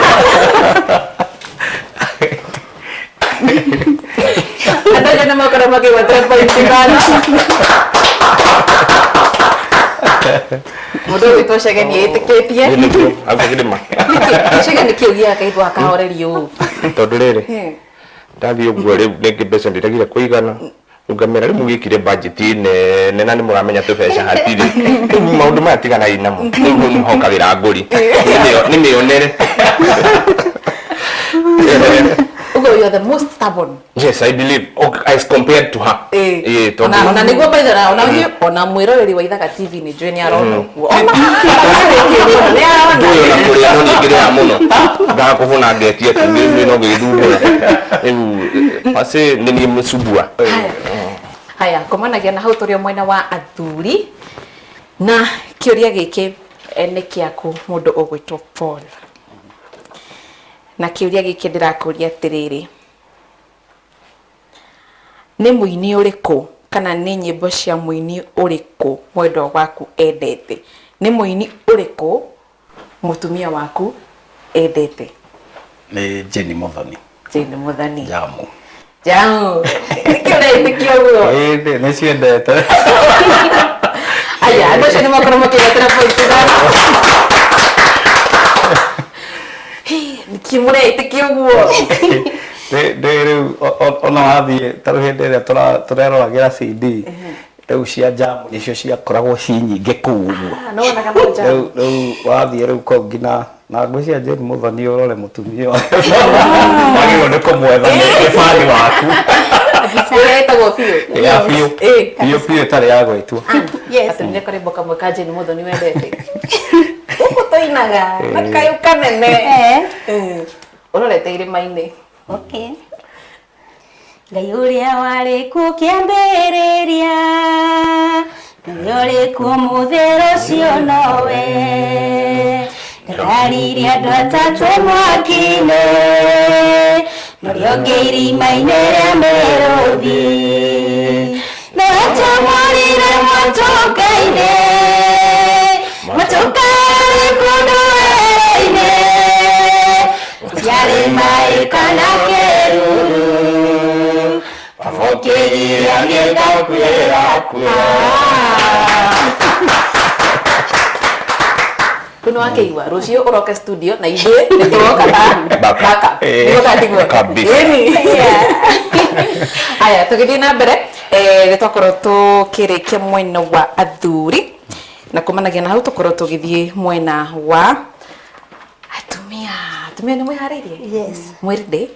Andũ acio nĩ makorwo makĩgwetera point 5. Mũndũ ũgwĩtwo Chege nĩ ĩtĩkĩtie. Nĩ nĩguo, akĩrĩ ma. Chege nĩkĩ ũgiaga kaitho akahorerio ũũ? Tondũ rĩrĩ, ndathiĩ ũguo rĩu rĩngĩ mbeca ndĩregire kũigana, rĩu ngamera rĩu mũgĩkire budget nene na nĩ mũramenya tũbeca hatirĩ, rĩu maũndũ maya tiganai namo, rĩu mũhokagĩra ngũri nĩ mĩonere. Ũguo you are the most stubborn. Yes, I believe, okay, as compared to her. Ĩĩ, tondũ Ona nĩguo by the way, ona mwĩroreri wa Ithaga TV nĩ njũĩ nĩ arona ũguo. Ona nĩ arona. Ndũĩ ona kũrĩa no ningĩrĩaga mũno ngaga kũhũna ngetia tu nĩ no ngĩthumbũra rĩu pase nĩ niĩ mũcubua. Haya, kumanagia na hau tũrĩ o mwena wa athuri na kĩũria gĩkĩ nĩ kĩaku mũndũ ũgwĩtwo Paul. Na kĩũria gĩkĩ ndĩrakũria atĩrĩrĩ, nĩ mũini ũrĩkũ kana nĩ nyĩmbo cia mũini ũrĩkũ mwendwa waku endete? Nĩ mũini ũrĩkũ mũtumia waku endete? Nĩ Jane Muthoni. Jane Muthoni. Jamu. Jamu. Nĩkĩ ũretĩkia ũguo? Ĩĩ, nĩ ciendete. Aya, andũ acio nĩ makorwo makĩgwetera point 5. Nĩkĩ mũretĩkia ũguo? Ndĩ rĩu ona wathiĩ ta rĩu hĩndĩ ĩrĩa tũreroragĩra CD rĩu cia Jamu nĩcio ciakoragwo ci nyingĩ kũu ũguo. Ah, no wonaga no Jamu. Rĩu wathiĩ rĩu kũu nginya na ngwĩciria Jane Muthoni ũrore mũtumia wagĩrĩirwo nĩ kũmwetha nĩ bani waku. Ũrĩa ĩtagwo biũ. Ya biũ. Biũ biũ ĩtarĩ ya gwĩtua. Yes. Atũmire karwĩmbo kamwe ka Jane Muthoni wendete. Gũkũ tũinaga na kayũ kanene. Ũrorete irĩma-inĩ. Okay. Ngai ũrĩa warĩ kuo kĩambĩrĩria, nĩwe ũrĩ kuo mũthĩ rũciũ nowe. Ndataririe andũ atatũ mwaki-inĩ, norĩo ũngĩ irima-inĩ rĩa mĩrũthi. Nowe twamũrire mwatũka-inĩ, mwatũka yarĩ kũndũ werũ-inĩ, gũtiarĩ maĩ kana kĩruru. Baba ũkĩgiria gĩgakuĩra kuo. Rĩu nĩ wakĩigua rũciũ ũroke studio na ithuĩ nĩ tũroka ta baka. Nĩguo kana tiguo? Kabisa. Ĩni. Haya, tũgĩthiĩ na mbere nĩ twakorwo tũkĩrĩkia mwena wa athuri na kumanagia na hau tũkorwo tũgĩthiĩ mwena wa Atumia, atumia nĩ mwĩharĩirie? Yes. Mwĩ ready?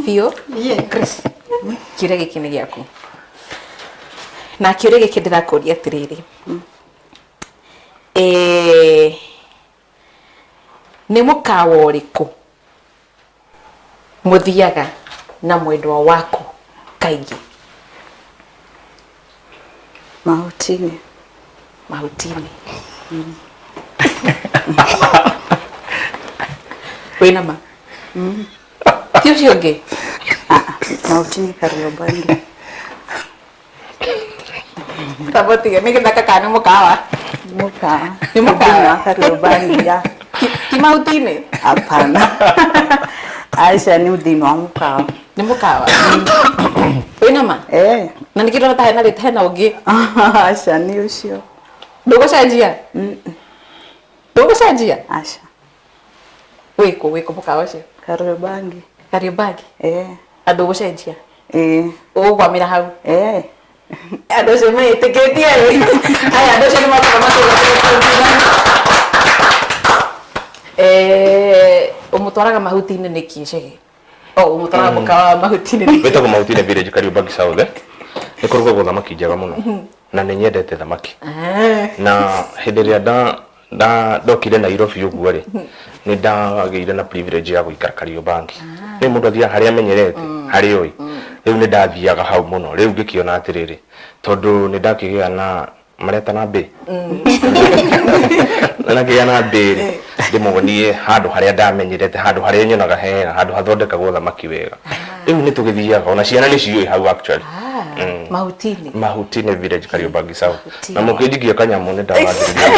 Biũ? Chris, kĩũria gĩkĩ nĩ gĩaku. Na kĩũria gĩkĩ ndĩrakũria atĩrĩrĩ. Eh, nĩ mũkawa ũrĩkũ mũthiaga na mwendwa waku kaingĩ? Mahutini. Mahutini. Wĩna ma? Ti ũcio ũngĩ? Mahutini Kariobangi. Tabotige nĩ gĩthaka kana nĩ mũkawa? Mũkawa. Nĩ mũkawa. Kariobangi ya. Ti mahuti-inĩ? Hapana. Aca nĩ thĩinĩ wa mũkawa. Nĩ mũkawa. Wĩna ma? Eh. Na nĩkĩ ndona ta hena rĩtwa hena ũngĩ? Aca nĩ ũcio. Ndũgũcenjia? Ndũgũcenjia? Aca. Wĩkũ wĩkũ mũkawa ũcio? Kariobangi. Kariobangi? Eh. Na ndũgũcenjia? Ĩĩ. Ũgũkwamĩra hau? Eh. Andũ acio meĩtĩkĩtie ĩ. Aya andũ acio nĩ makorwo makĩgwa. Eh, ũmũtwaraga mahuti-inĩ nĩkĩ Chege? Oh, ũmũtwaraga mũkawa wa mahuti-inĩ nĩkĩ? Wĩtagwo Mahutini Village Kariobangi South eh? Nĩ kũrugagwo thamaki njega mũno na nĩ nyendete thamaki na hĩndĩ ĩrĩa nda nda ndokire Nairobi ũguo rĩ nĩ ndagĩire na privilege ya gũikara Kariobangi. Rĩu mũndũ athiaga harĩa amenyerete harĩa oĩ. Rĩu nĩ ndathiaga hau mũno rĩu ngĩkĩona atĩrĩrĩ tondũ nĩ ndakĩgĩa na maretana mbĩ ndakĩgĩa na mbĩ rĩ ndĩmuonie handũ harĩa ndamenyerete handũ harĩa nyonaga hega handũ hathondekagwo thamaki wega. Rĩu nĩ tũgĩthiaga ona ciana nĩ ciũĩ hau actually. Mahutini. Mahutini Village Kariobangi South. Na mũkĩnjikia kanyamũ nĩ ndawambĩrĩria.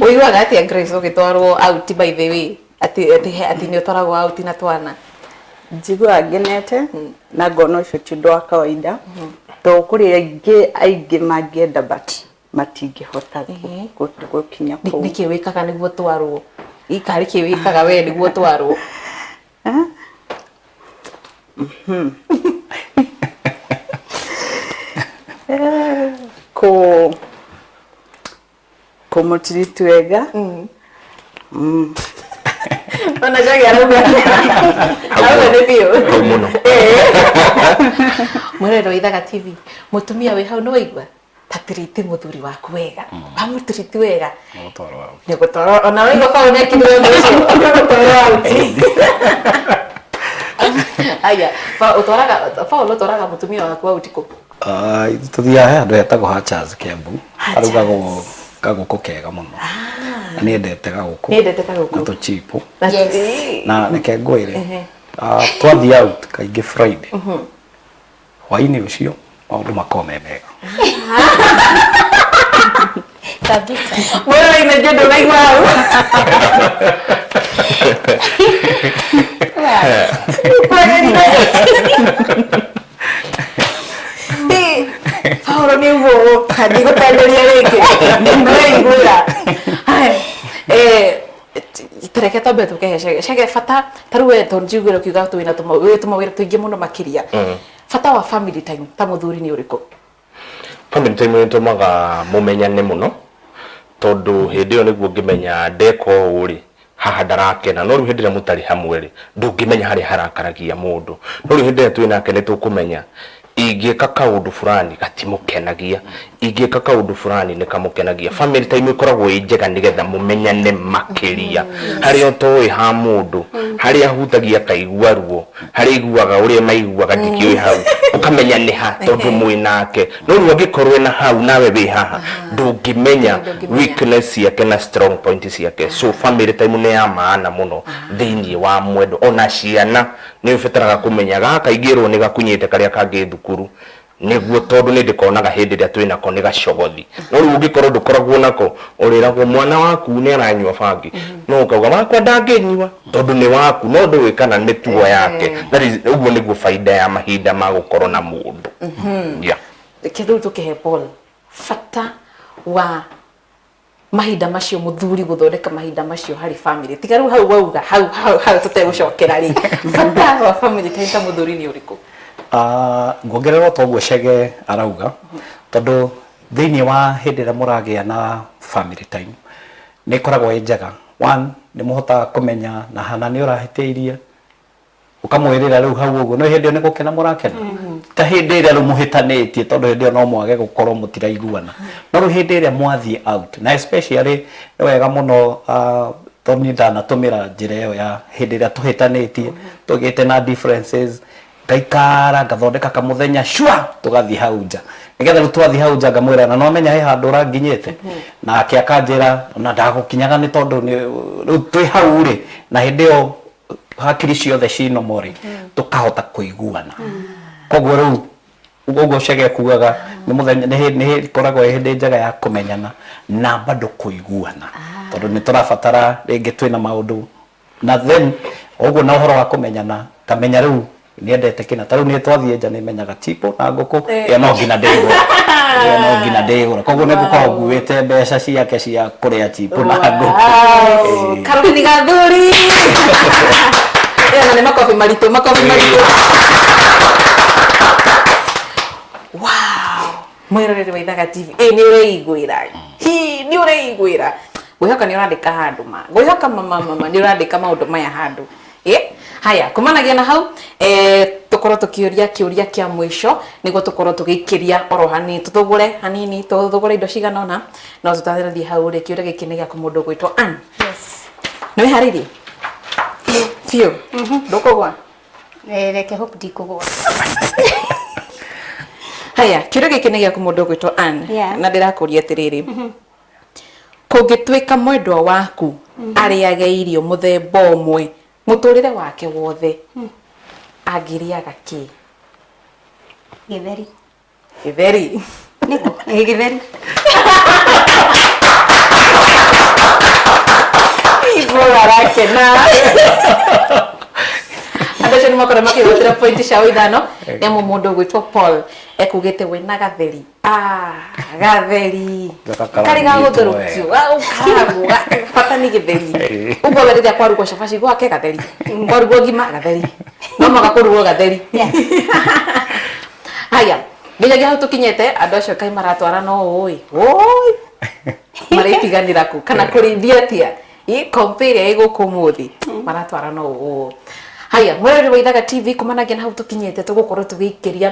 Ũiguaga atĩa Grace ũgĩtwarwo out by the way? Atĩ atĩ atĩ nĩ ũtwaragwo out na twana? Njiguaga ngenete na ngona ũcio ti ũndũ wa kawaida tondũ kũrĩ aingĩ aingĩ mangĩenda but matingĩhota gũkinya kũu. Nĩkĩ wĩkaga nĩguo twarwo? Ikarĩ kĩ wĩkaga we nĩguo twarwo? Kũ kũmũtiriti wega. Ona Chege arauga arauga nĩ biũ. Hau mũno. Mwĩroreri wa Ithaga TV, mũtumia wĩ hau nĩ waigua? Ta tiriti mũthuri waku wega. Wamũtiriti wega. Nĩ gũtwarwo ona waigua Paul nĩ akirire ũndũ ũcio. Nĩ gũtwarwo out. Aya, ũtwaraga Paul ũtwaraga mũtumia waku out kũ? Ah, tũthiaga he handũ hetagwo Hachas Kiambu harugagwo kagũkũ kega mũno na nĩendete gagũkũ Nĩendete kagũkũ. na tũchipu Na- Yes. na reke ngwĩre ah, twathiĩ out kaingĩ Friday hwainĩ ũcio maũndũ makoragwo me mega. Kabisa. Wewe inajua ndo unaigua hau. Paulo nĩ ũguo ndigũtenderia rĩngĩ nĩũraiguĩra. Haya, tareke twambe tũkehe Chege. Chege bata ta rĩu we tondũ njiguire ũkiuga atĩ wĩna tũmawĩra tũingĩ mũno makĩria. Bata wa family time ta mũthuri nĩ ũrĩkũ? Family time nĩ ĩtũmaga mũmenyane mũno tondũ hĩndĩ ĩyo nĩguo ũngĩmenya ndeka ũũ rĩ haha ndarakena no rĩu hĩndĩ ĩrĩa mũtarĩ hamwe rĩ ndũngĩmenya harĩa harakaragia mũndũ no rĩu hĩndĩ ĩrĩa twĩ nake nĩ tũkũmenya ingĩka kaũndũ fulani gatimũkenagia ingĩka kaũndũ fulani nĩ kamũkenagia. Family time ĩkoragwo ĩ njega nĩgetha mũmenyane makĩria harĩa ũtoĩ ha mũndũ harĩa ahutagia akaigua ruo harĩa aiguaga ũrĩa maiguaga ndikĩũĩ hau ũkamenya nĩ ha tondũ mwĩ nake no rĩu angĩkorwo ena hau nawe wĩ haha ndũngĩmenya weakness ciake na strong point ciake. So family time nĩ ya maana mũno thĩinĩ wa mwendo ona ciana nĩ ũbataraga kũmenya gaka ingĩrwo nĩ gakunyĩte karĩa kangĩ thukuru nĩguo tondũ nĩ ndĩkonaga hĩndĩ ĩrĩa twĩ nako nĩ gacogothi no rĩu ũngĩkorwo ndũkoragwo nako ũrĩragwo mwana waku nĩ aranyua bangi no ũkauga wakwa ndangĩnyua tondũ nĩ waku no ndũĩ kana mĩtugo yake. That is ũguo nĩguo baida ya mahinda ma gũkorwo na mũndũ. Yeah. Reke rĩu tũkĩhe Paul bata wa mahinda macio mũthuri gũthondeka mahinda macio harĩ family tiga rĩu hau wauga hau hau hau tũtegũcokera rĩ bata wa family time ta mũthuri nĩ ũrĩkũ? Nguongerera o ta ũguo Chege arauga tondũ Thĩinĩ wa hĩndĩ ĩrĩa mũragĩa na family time nĩ ĩkoragwo ĩ njega. One, nĩ mũhotaga kũmenya na hana nĩ ũrahĩtĩirie, ũkamwĩrĩra rĩu hau ũguo, no hĩndĩ ĩyo nĩ gũkena mũrakena, ta hĩndĩ ĩrĩa rĩu mũhĩtanĩtie, tondũ hĩndĩ ĩyo no mwage gũkorwo mũtiraiguana. No rĩu hĩndĩ ĩrĩa mwathiĩ out, na especially nĩ wega mũno, tondũ niĩ ndanatũmĩra njĩra ĩyo ya hĩndĩ ĩrĩa tũhĩtanĩtie, tũgĩte na differences, ngaikara ngathondeka kamũthenya cua tũgathiĩ hau nja, nĩgetha rĩu twathiĩ hau nja ngamwĩra, na nomenya he handũ ũranginyĩte, nake akanjĩra ona ndagũkinyaga nĩ tondũ rĩu twĩ hau rĩ, na hĩndĩ ĩyo hakiri ciothe cinomo rĩ, tũkahota kũiguana. Koguo rĩu ũguo Chege kugaga nĩ mũthenya nĩ ĩkoragwo ĩ hĩndĩ njega ya kũmenyana na bado kũiguana, tondũ nĩ tũrabatara rĩngĩ twĩna maũndũ na then ũguo na ũhoro wa kũmenyana, ngamenya rĩu nĩendete kĩna. Ta rĩu niĩ twathiĩ nja nĩmenyaga chipo na ngũkũ ĩyo no nginya ndĩgũra, ĩyo no nginya ndĩgũra, koguo nĩ ngũkorwo nguĩte mbeca ciake cia kũrĩa chipo na ngũkũ. Karũni gathuri ĩyo na nĩ makobi maritũ, makobi maritũ. Wow, mwĩroreri wa Ithaga TV, ĩ nĩ ũreiguĩra, hi nĩ ũreiguĩra. Ngwĩhoka nĩ ũrandĩka handũ ma, ngwĩhoka mama mama nĩ ũrandĩka maũndũ maya handũ. Haya, kumanagia na hau tũkorwo tũkĩũria kĩũria kĩa mũico nĩguo tũkorwo tũgĩikĩria oro hanini, tũthũgũre hanini, tũthũgũre indo cigana ũna, no tũtanathiĩ hau rĩ, kĩũria gĩkĩ nĩ gĩaku mũndũ ũgwĩtwo Ann. Yes. Nĩ wĩharĩirie? Biũ. Ndũkũgwa? Reke hope ndikũgwa. Haya, kĩũria gĩkĩ nĩ gĩaku mũndũ ũgwĩtwo Ann. Na ndĩrakũria atĩrĩrĩ, kũngĩtuĩka mwendwa waku arĩage irio mũthemba ũmwe mũtũrĩre wake wothe, angĩrĩaga kĩ? Gĩtheri. Gĩtheri. Nĩguo, ĩ gĩtheri. Paul arakena. Andũ acio nĩ makorwo makĩgwatĩra point ciao ithano, nĩ amu mũndũ ũgwĩtwo Paul ekugĩte we na gatheri. Gatheri. Karĩ ga gũtherũkio, ga gũkarangwo, bata nĩ gĩtheri. Ũguo we rĩrĩa kwarugwo cabaci gwake gatheri, kwarugwo ngima gatheri, no mũhaka kũrugwo gatheri. Haya, nginyagia hau tũkinyĩte, andũ acio kaĩ maratwarana ũũ ĩ, ũĩ marĩtiganĩra kũ kana kũrĩithia atĩa? Kompe ĩrĩa ĩ gũkũ ũmũthĩ maratwarana ũũ. Haya, mwĩroreri wa Ithaga TV, kumanagia na hau tũkinyĩte, tũgũkorwo tũgĩikĩria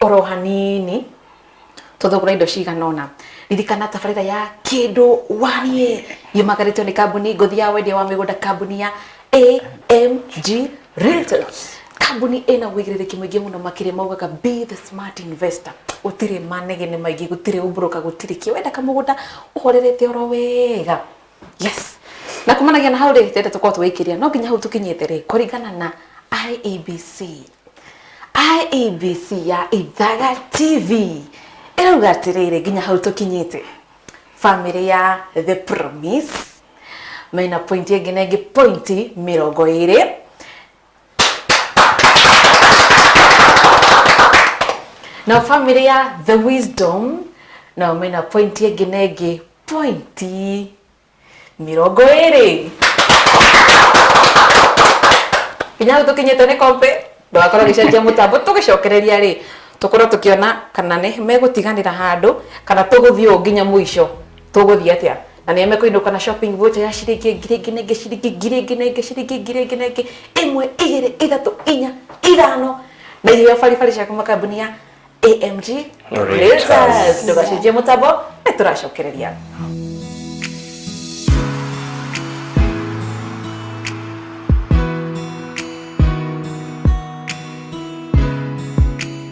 oro hanini tũthũgũra indo cigana ũna. Ririkana tabarĩra ya Kĩndũ Wanie yumagarĩtio nĩ kambuni ngũthi ya wendia wa mĩgũnda, kambuni ya AMG Realtors, kambuni ĩna ũigĩrĩrĩki mũingĩ mũno makĩria, maugaga be the smart investor. Gũtirĩ manegene maingĩ, gũtirĩ ũmbũrũka, gũtirĩ kĩ, wenda kamũgũnda ũhorerete oro wega. Yes, na kumanagia na hau rĩ, tenda tũkorwo tũgĩikĩria no nginya hau tũkinyĩte rĩ, kũringana na IEBC ya Ithaga TV ĩrauga atĩrĩrĩ, nginya hau tũkinyĩte, family ya The Promise mena point ĩngĩ na ĩngĩ, point 20. Na family ya The Wisdom nao mena point ĩngĩ na ĩngĩ, point 20. Nginya hau tũkinyĩte nĩ kompe, ndũgakorwo ũgĩcenjia mũtambo, tũgĩcokereria rĩ, tũkorwo tũkĩona kana nĩ megũtiganĩra handũ kana tũgũthiĩ ũũ nginya mũico, tũgũthiĩ atĩa, na nĩ mekũinũka na shopping voucher ya ciringi ngiri ĩngĩ na ĩngĩ, ciringi ngiri ĩngĩ na ĩngĩ, ciringi ngiri ĩngĩ na ĩngĩ, 1, 2, 3, 4, 5, na iheo baribari cia kuma kambuni ya AMG Realtors. Ndũgacenjie mũtambo, nĩ tũracokereria.